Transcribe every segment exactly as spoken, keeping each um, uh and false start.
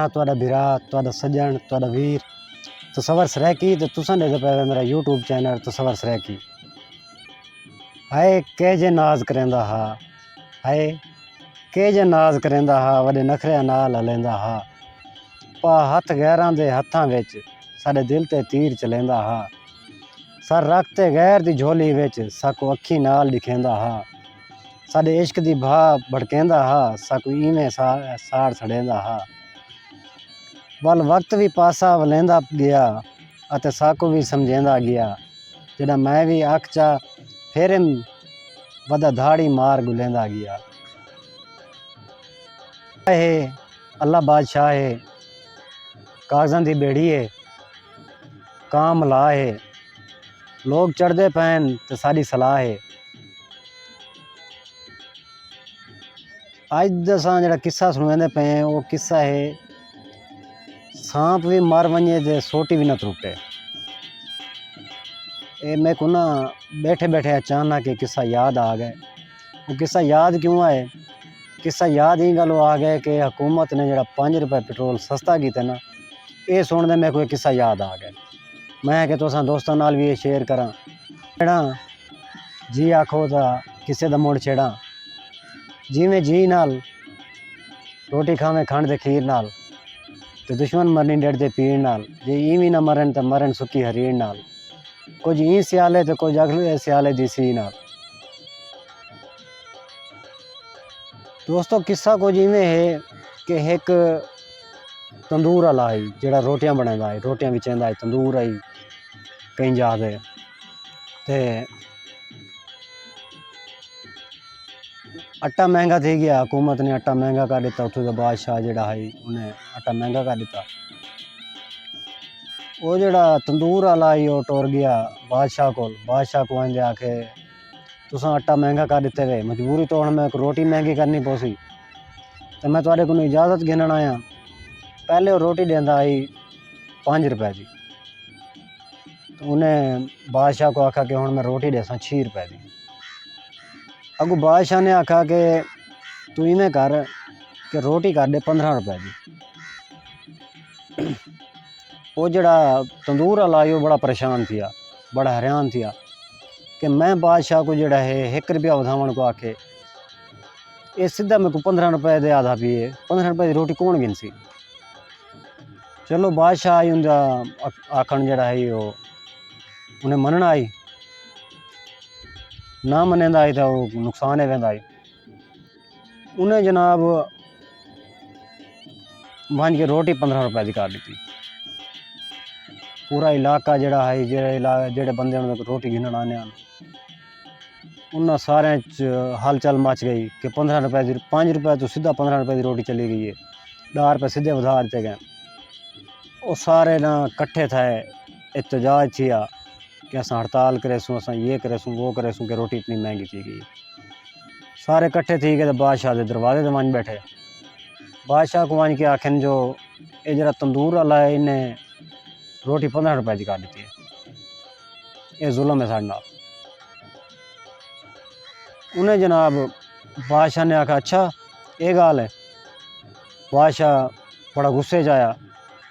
تہاݙا بھرا، تہاݙا سڄݨ، تہاݙا ویر تصور سرائیکی، تے تساں ݙیہدے پئے ہو میرا یوٹیوب چینل تصور سرائیکی۔ ہائے کیجھے ناز کریندا ہا، ہائے کیجھے ناز کریندا ہا، وݙے نخریاں نال ہلیندا ہا۔ پا ہتھ غیراں دے ہتھاں وچ ساݙے دل تے تیر چلیندا ہا۔ سر رکھ تے غیر دی جھولی وچ ساکوں اکھیں نال ݙکھیندا ہا۔ ساݙے عشق دی بھا بھڑکیندا ہا، ساکوں ایویں سا-، ساڑ سڑیندا ہا۔ ول وقت وی پاسا ولیندا ڳیا اتے ساکوں وی سمجھیندا ڳیا۔ جݙاں میں وی اکھ چا پھیرم، ودا دھاڑی مار ڳلیندا ڳیا۔ اے اللہ بادشاہ ہے، کاغذاں دی ٻیڑی ہے، کاں ملا ہے، لوگ چڑھدے پئن تے ساݙی صلاح ہے۔ اڄ دا اساں جیڑھا قصہ سݨویندے پئے ہیں، او قصہ ہے، سانپ وی مر ونڄے تے سوٹی وی نہ ترٹے۔ اے میکوں نہ ٻیٹھے ٻیٹھے اچانک اے قصہ یاد آ ڳئے۔ او قصہ یاد کیوں آئے؟ قصہ یاد ایں ڳالھوں آ ڳئے کہ حکومت نے جیڑھا پنج روپے پٹرول سستا کیتے نا، اے سݨ دے میکوں اے قصہ یاد آ ڳئے۔ میں کہ تساں دوستاں نال وی اے شیئر کراں۔ جیڑھا جی آکھو تاں قصے دا موڑ چھیڑاں۔ جیویں جی نال روٹی کھاویں کھنڈ تے کھیر نال، تے دشمن مرنی ݙیڈھ دے پیڑ نال، جے ایویں نہ مرن تاں مرن سکی ہریڑ نال۔ کجھ ایں سیالے تے کجھ اڳلے سیالے دی سی نال۔ دوستو، قصہ کجھ ایویں ہے کہ ہک تندور والا ہئی، جیڑھا روٹیاں بݨیندا ہئی، روٹیاں وچیندا ہئی، تندور ہئی کہیں جا تے۔ تے اٹا مہنگا تھی ڳیا، حکومت نے اٹا مہنگا کر ݙتا، اتھوں دا بادشاہ جیڑھا ہئی، انہیں اٹا مہنگا کر ݙتا۔ او جیڑھا تندور والا ہئی، او ٹر ڳیا بادشاہ کول۔ بادشاہ کوں آندے آکھے، "تساں اٹا مہنگا کر ݙتے وے، مجبوری تو ہݨ میکوں روٹی مہنگی کرنی پوسی، تے میں تہاݙے کولوں اجازت گھنݨ آیاں۔" پہلے او روٹی ݙیندا ہئی پنج روپے دی، تے انہیں بادشاہ کوں آکھا کہ ہݨ میں روٹی ݙیساں چھی روپے دی۔ اڳوں بادشاہ نے آکھا کہ توں ایویں کر کہ روٹی کر ݙے پندرہ روپے دی۔ او جیڑھا تندور والا ہئی، او بڑا پریشان تھیا، بڑا حیران تھیا کہ میں بادشاہ کوں جیڑھا ہے ہک روپیہ ودھاوݨ کوں آکھے، اے سدھا میکوں پندرہ روپے دے آہدا پئے، پندرہ روپے دی روٹی کون گھنسی؟ چلو، بادشاہ ہئی، اوندا آکھ-، آکھݨ جیڑھا ہئی، او انہیں منݨا ہئی، نہ منیندا ہئی تاں او نقصان ہے ویندا ہئی۔ انہیں جناب ونڄ کے روٹی پندرہ روپے دی کر ݙتی۔ پورا علاقہ جیڑھا ہئی، جیڑھے علا-، جیڑھے بندے انہاں کوں روٹی گھنݨ آندے ہن، انہاں سارے اچ ہلچل مچ ڳئی کہ پندرہ روپے دی، پنج روپے توں سدھا پندرہ روپے دی روٹی چلی ڳئی ہے، ݙاہ روپے سدھے ودھا ݙتے ڳئے۔ او سارے نہ کٹھے تھئے، احتجاج تھیا کہ اساں ہڑتال کریسوں، اساں یہ کریسوں، وہ کریسوں کہ روٹی اتنی مہنگی تھی ڳئی۔ سارے کٹھے تھی کے تے بادشاہ دے دروازے تے ونڄ ٻیٹھے۔ بادشاہ کوں ونڄ کے آکھن جو اے جیڑھا تندور والا ہے، انہیں روٹی پندرہ روپے دی کر ݙتی ہے، اے ظلم ہے ساݙے نال۔ انہیں جناب بادشاہ نے آکھا، "اچھا، اے ڳالھ ہے؟" بادشاہ بڑا غصے چ آیا،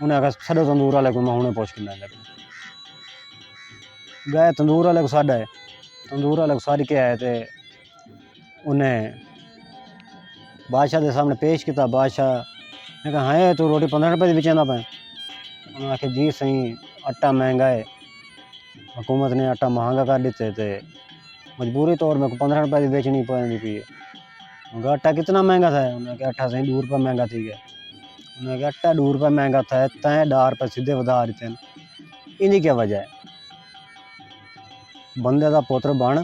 انہیں آکھا، "سݙو تندور والے کوں، میں ہݨے پچھ کے میں ڳئے تندور والے کوں سݙ آئے۔" تندور والے کوں سݙ کے آئے تے انہیں بادشاہ دے سامݨے پیش کیتا۔ بادشاہ نے کہا، "ہیں، توں روٹی پندرہ روپے دی وچیندا پئیں؟" انہاں آکھیا، "جی سئیں، اٹا مہنگا ہے، حکومت نے اٹا مہنگا کر ݙتے تے مجبوری طور میکوں پندرہ روپے دی ویچݨی پوندی پئی ہے۔" انہاں آکھیا، "اٹا کتنا مہنگا تھا ہے؟" انہاں آکھیا، "اٹا سئیں ݙو روپے مہنگا تھی ڳیا۔" انہاں آکھیا، "اٹا ݙو روپے مہنگا تھا ہے، تیں ݙاہ روپے سدھے ودھا ݙتے ہن، ایندی کیا وجہ ہے؟ بندے دا پتر بݨ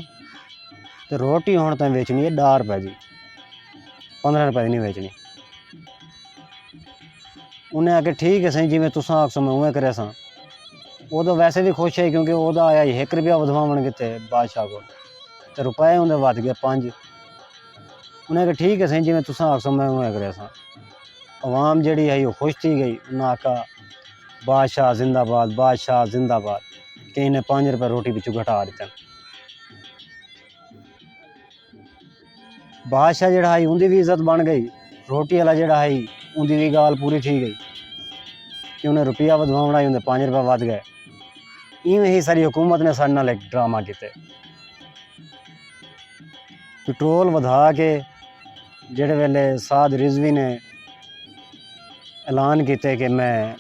تے روٹی ہݨ تیں ویچݨی ہے ݙاہ روپے دی، پندرہ روپے دی نہیں ویچݨی۔" انہیں آکھیا، "ٹھیک ہے سئیں، جیویں تساں آکھسو میں اونویں کریساں۔" او تاں ویسے وی خوش ہے، کیونکہ او تاں آیا ہک روپیہ ودھواوݨ کیتے بادشاہ کول، تے روپے اوندے ودھ ڳئے پنج۔ انہیں آکھیا، "ٹھیک ہے سئیں، جیویں تساں آکھسو میں اونویں کریساں۔" عوام جیڑھی ہئی، او خوش تھی ڳئی۔ انہاں آکھیا، "بادشاہ زندہ باد، بادشاہ زندہ باد۔" کہ انہیں پنج روپے روٹی وچوں گھٹا ݙتے۔ بادشاہ جیڑھا ہئی، اوندی وی عزت بݨ ڳئی، روٹی والا جیڑھا ہئی، اوندی وی ڳالھ پوری تھی ڳئی۔ کہ انہیں روپیہ ودھواوݨا ہی، اندے پنج روپے ودھ ڳئے۔ ایویں ہی ساری حکومت نے ساݙے نال ہک ڈرامہ کیتے۔ پٹرول ودھا کے جیڑھے ویلے سعد رضوی نے اعلان کیتے کہ میں،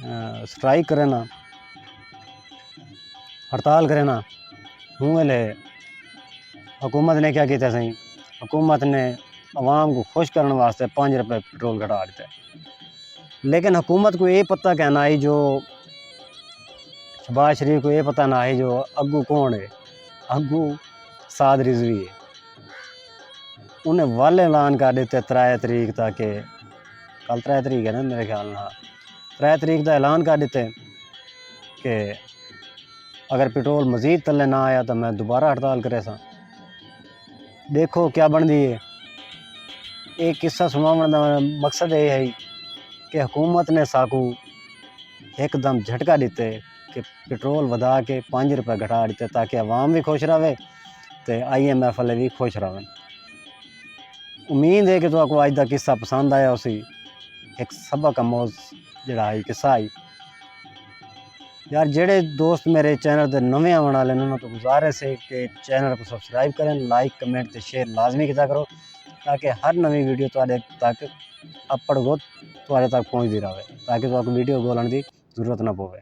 آ، سٹرائیک کرینا، ہڑتال کرینا، ہوں ویلے حکومت نے کیا کیتا سائیں؟ حکومت نے عوام کوں خوش کرݨ واسطے پنج روپے پٹرول گھٹا ݙتے۔ لیکن حکومت کوں اے پتہ کائنا ہئی جو، شہباز شریف کوں اے پتہ نہ ہئی جو اڳوں کون ہے، اڳوں سعد رضوی ہے۔ انہیں ول اعلان کر ݙتے ترے تریخ دا کہ، کل ترے تریخ ہے نا میرے خیال نال، ہاں، ترے تریخ دا اعلان کر ݙتے کہ اگر پٹرول مزید تلے نہ آیا تاں میں دوبارہ ہڑتال کریساں۔ ݙیکھو کیا بݨدی ہے۔ اے قصہ سݨاوݨ دا مقصد اے ہے کہ حکومت نے ساکوں ہک دم جھٹکا ݙتے کہ پٹرول ودھا کے پنج روپے گھٹا ݙتے تاکہ عوام وی خوش رہوے تے آئی ایم ایف والے وی خوش رہون۔ امید ہے کہ تہاکوں اڄ دا قصہ پسند آیا ہوسی۔ ہک سبق آموز جیڑھا ہئی قصہ ہئی۔ یار، جیڑھے دوست میرے چینل تے نویں آوݨ والے نے، انہاں توں گزارش ہے کہ چینل کوں سبسکرائب کرن، لائک، کمنٹ تے شیئر لازمی کیتا کرو، تاکہ ہر نویں ویڈیو تہاݙے تک اپڑ گھت تہاݙے تک پہنچدی رہوے، تاکہ تہاکوں ویڈیو ڳولݨ دی ضرورت نہ پوے۔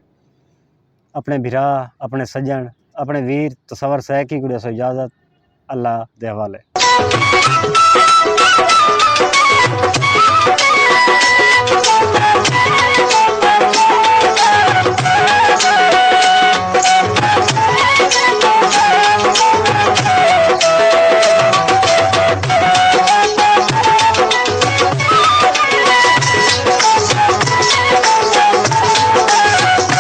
اپݨے بھرا، اپݨے سڄݨ، اپݨے ویر تصور سرائیکی کوں ݙیسو اجازت۔ اللہ دے حوالے۔